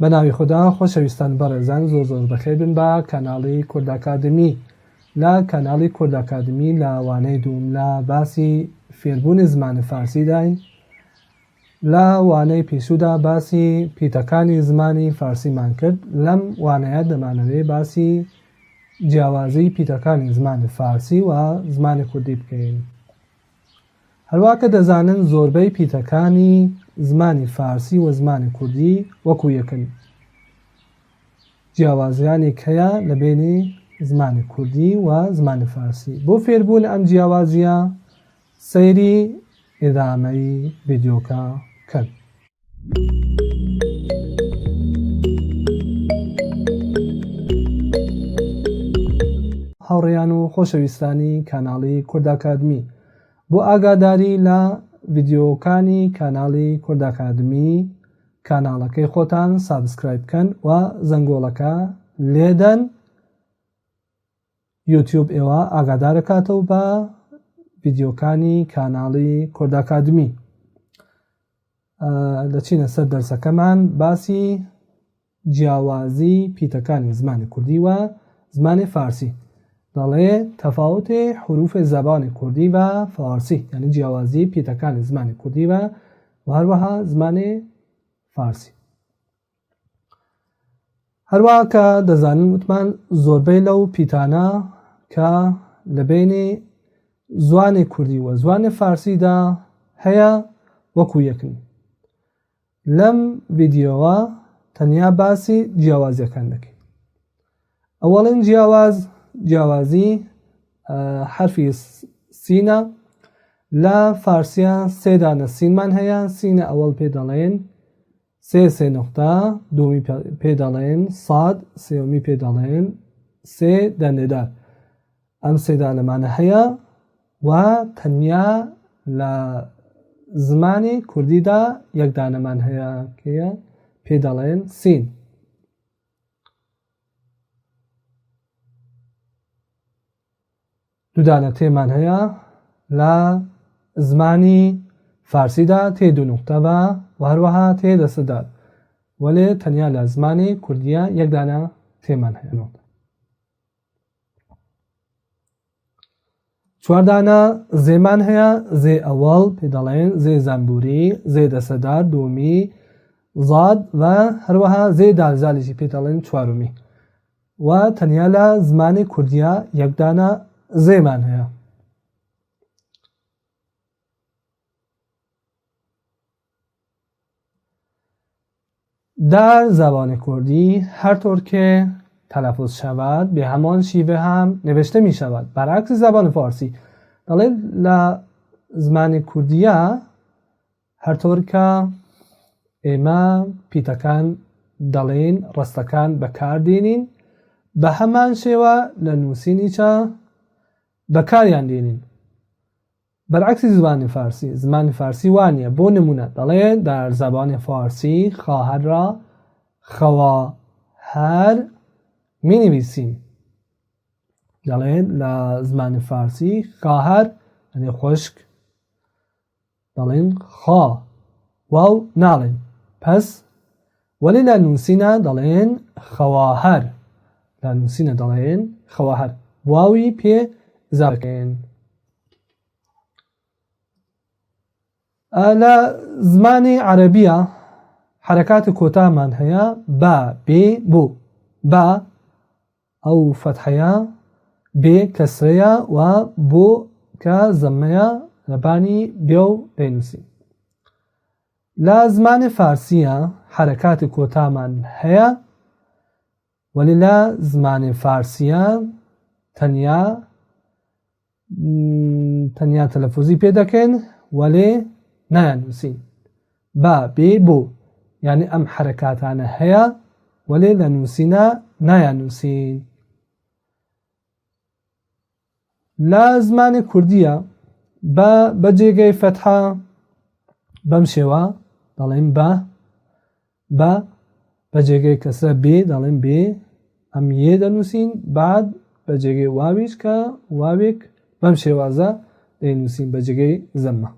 بە ناوی خودا خۆشەویستان بەڕێزان زۆر زۆر بەخێر بن بە کەناڵی کوردئەکادمی لە کەناڵی کوردئەکادمی لە وانەی دووم لە باسی فێربوونی زمانی فارسی داین لە وانەی پیشوودا باسی پیتەکانی زمانی فارسیمان کرد لەم وانەیە دەمانەوێ باسی جیاوازی پیتەکانی زمانی فارسی و زمانی کوردی بکەین. هەروا کە دەزانن زۆربەی پیتەکانی زمانی فارسی و زمانی کوردی وەکو یەکن. جیاوازیانێک هەیە لە بەینی زمانی کوردی و زمانی فارسی. بۆ فێربوون ئەم جیاوازییە سەیری ئیدامەی ڤیدیۆکە کەن. هاوڕێیان و خۆشەویستانی کاناڵی کورداکادمی بۆ ئاگاداری لە ڤیدیۆکانی کاناڵی کورداکادمی کاناڵەکەی خۆتان subscribe بکەن و زەنگۆڵەکە لێدەن یوتیوب ئێوە ئاگادارەکاتەوە بە ڤیدیۆکانی کاناڵی کورداکادمی دەچینە سەر دەرسەکەمان باسی جیاوازی پیتەکانی زمانی کوردی و زمانی فارسی دەڵێ تفاوت حروف زبان کوردی و فارسی یعنی جیاوازی پیتەکانی زمانی کوردی و و هەروەها زمانی فارسی هەروەها کە دەزانین وتمان زۆربەی لەو پیتانە کە لە بینی زوانی کوردی و زوانی فارسیدا هەیە وەکو یەکن. لەم ڤیدیۆوە تەنیا باسی جیاوازیەکان دەکەین. ئەوەڵین جیاواز جیاوازی حرفی سینە لە فارسیە سێدانە سینمان هەیە سینە ئەوەڵ پێ دەڵێن سێ سێ نوقتە، دووەمی پێ دەڵێن ساد، سێوەمی پێ دەڵێن سێ دەندێدار. ئەم سێ دانەمانە هەیە و تەنیا لە زمانی کوردیدا یەک دانەمان هەیە کەیە پێ دەڵێن سین. دوو دانە تێمان هەیە لە زمانی فارسیدا تێ دوو نوقتە بە و هەروەها تێ دەستەدار وەلێ تەنیا لە زمانی کوردیە یەک دانە تێمان هەیە نوقتە. چواردانە زێمان هەیە زێ ئەوەڵ پێ دەڵێن زێ زەمبوری زێ دەسەدار دوومی زاد و هەروەها زێ دالزالیشی پێ دەڵێن چوارمی و تەنیا لە زمانی کوردیا یەک دانە زێمان هەیە. در زبان کردی هر طور که تلفظ شود به همان شیوه هم نوشته می شود برعکس زبان فارسی دەڵێت لە زمانی کوردیە هەر طور کە ئێمە پیتەکان دەڵێین ڕستەکان بەکاردێنین بە هەمان شێوە لە نووسینیشا بەکاریان دێنین بەرعەکسی زمانی فارسی زمانی فارسی وانە بۆ نمونە دەڵێ در زبان فارسی خواهر را خواهر می نویسیم دەڵێن لە زمانی فارسی خواهر یعنی خوشک دەڵێن خا واو ناڵێن پس وەلی لە نووسینە دەڵێن خەواهەر لە نووسینە دەڵێن خەواهەر واوی پێ زاکەین لە زمانی عەربیە حرەکاتی کۆتامان هەیە با بێ بۆ با ئەو فەتحەیە بێ کەسرەیە و بۆ کە زەممەیە لە بانی بێ و دەینووسین. لە زمانی فارسیە حەرەکاتی کۆتامان هەیە وەلی لە زمانی فارسیە تەنیا تەنیا تەلەفوزی پێ دەکەین وەلێ نایاننووسین با بێ بۆ یعنی ئەم حرەکاتانە هەیە وەلێ لە نووسینە نایاننووسین لە زمانی کوردیە بە بە جێگەی فەتحە بەم شێوە دەڵێن بە بە بە جێگەی کەسرە بێ دەڵێن بێ ئەم یێ دەنووسین بعد بە جێگەی واویش کە واوێک بەم شێوازە دەینووسین بە جێگەی زەمە.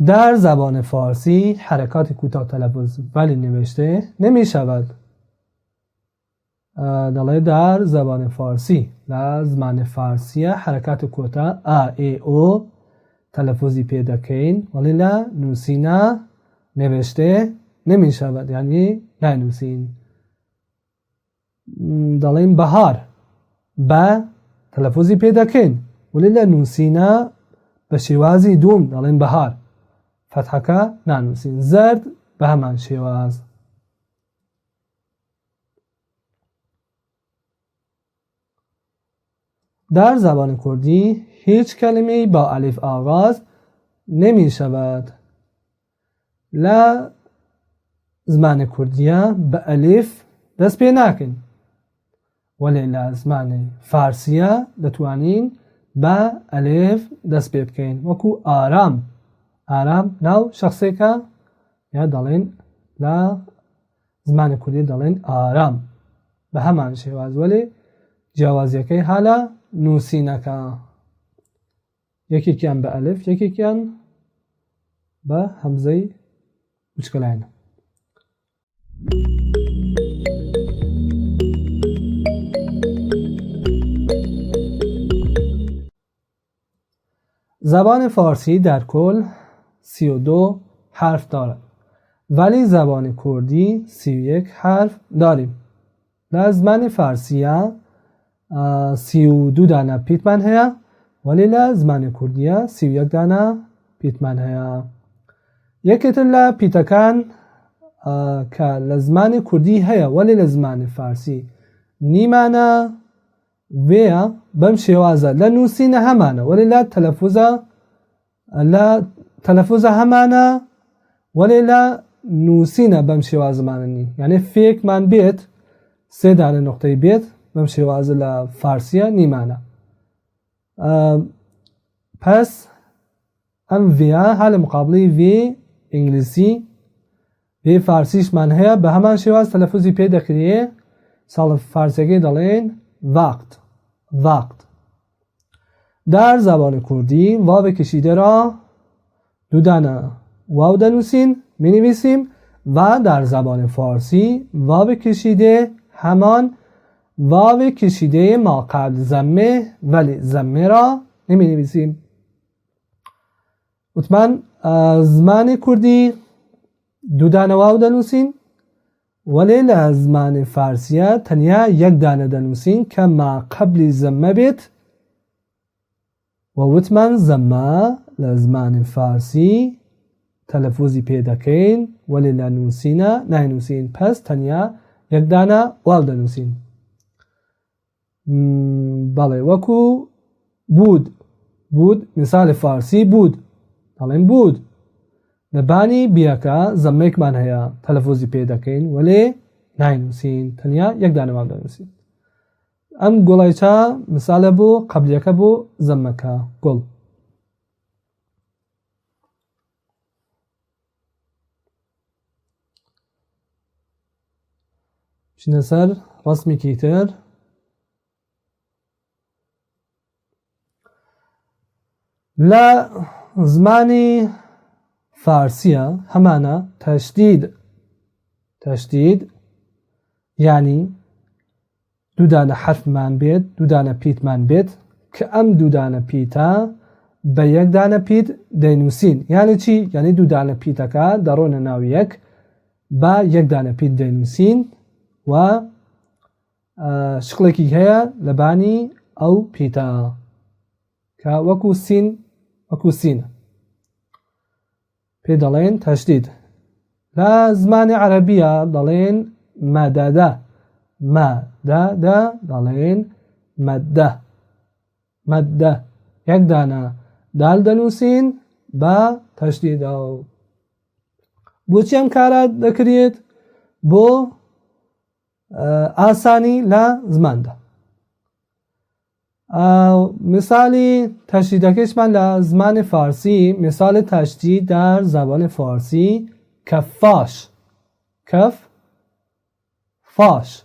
در زبان فارسی حرکات کوتاه تلفظ ولی نوشته نمی شود. دەڵێ در زبان فارسی لە زمانی فارسیە حرکات کۆتا ئا ئێ ئۆ تەلەفۆزی پێ دەکەین وەڵی لە نووسینە نوشتێ نمی شود یعنی نانووسین دەڵێن بەهار بە تەلەفۆزی پێ دەکەین وەلی لە نووسینە بە شێوازی دوم دەڵێن بەهار فەتحەکە نانووسین زەرد بە هەمان شێواز. در زبان کردی هیچ کلمه با الف آغاز نمی شود. لە زمانی کوردیە بە ئەلیف دەست پێ ناکەین وەلێ لە زمانی فارسیە دەتوانین بە ئەلێف دەست پێ بکەین وەکو ئارام ئارام ناو شخصێکە یا دەڵێن لە زمانی کوردی دەڵێن ئارام بە هەمان شێواز وەلێ جیاوازیەکەی هالە نووسینەکە یەکێکیان بە ئەلف یەکێکیان بە هەمزەی بچکەلاینە. زبان فارسی در کل 32 حرف دارد ولی زبان کردی 31 حرف داریم. لە زمانی فارسیە 32 دانە پیتمان هەیە وەلی لە زمانی کوردیە 31 دانە پیتمان هەیە. یەکێتر لە پیتەکان کە لە زمانی کوردی هەیە وەلی لە زمانی فارسی نیمانە وێە بەم شێوازە لە نووسینە هەمانە وەلی لە تەلەفوزە لە تەلەفوزە هەمانە وەلێ لە نووسینە بەم شێوازمانە نین یعنی فێکمان بێت سێ دانە نقطەی بێت بەم شێوازە لە فارسیە نیمانە پس ئەم ڤیا ها لە مقابلی ڤی ئینگلیسی ڤی فارسیشمان هەیە بە هەمان شێواز تەلەفوزی پێ دەکرێ ساڵ فارسیەکەی دەڵێن وقت وقت در زبان کوردی واو کشیده را دو دانە واو دەنووسین مینویسیم و در زبان فارسی واو کشیده همان واو کشیده ما قبل ضمه ولی ضمه را نمی نویسیم. وتمان زمانی کوردی دوو دانە واو دەنووسین وەلێ لە زمانی فارسیە تەنیا یەک دانە دەنووسین کە ما قبلی زەمە بێت و وتمان زەمە لە زمانی فارسی تەلەفوزی پێ دەکەین وەلێ لە نووسینە ناینووسین پس تەنیا یەک دانە واو دەنووسین. بەڵێ وەکو بود بود مثال فارسی بود دەڵێن بود لە بانی بیەکە زەمێکمان هەیە تەلەفۆزی پێ دەکەین وەلێ ناینووسین تەنیا یەک دانەوان دەنووسین ئەم گوڵیچە مثالە بۆ قبلیەکە بۆ زەمەکە گوڵ بچینە سەر ڕسمێکی تر لە زمانی فارسیە هەمانە تەشدید تەشدید یعنی دوودانە حرفمان بێت دوودانە پیتمان بێت کە ئەم دوودانە پیتە بە یەک دانە پیت دەینووسین یعنی چی یعنی دوودانە پیتەکە دەڕۆنە ناو یەک بە یەک دانە پیت دەینووسین و شکڵێکی هەیە لەبانی ئەو پیتە کە وەکو سین وەکو سینە پێ دەڵێن تەشدید لە زمانی عەرەبیە دەڵێن مەدەدە مەدەدە دەڵێن مەدە مەدە یەک دانە دال دەنووسین بە تەشدیدەوە بۆچی ئەم کارە دەکرێت بۆ ئاسانی لە زماندا مثالی تشدیدەکەشمان لە زمان فارسی مثال تشدید در زبان فارسی کفاش کف فاش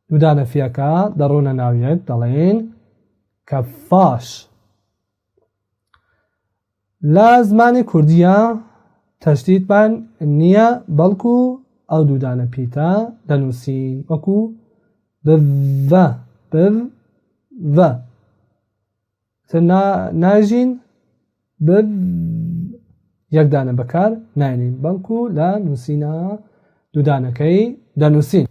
دوو دانە فیەکە دەڕۆنە ناو یەک دەڵێن کەفاش. لە زمانی کوردییە تەشدیدمان نییە بەڵکو ئەو دوودانە پیتە دەنووسین وەکو بڤ بڤ ڤ ناژین ب یەک دانە بەکار ناینین بەڵکو لە نووسینە دوودانەکەی دەنووسین.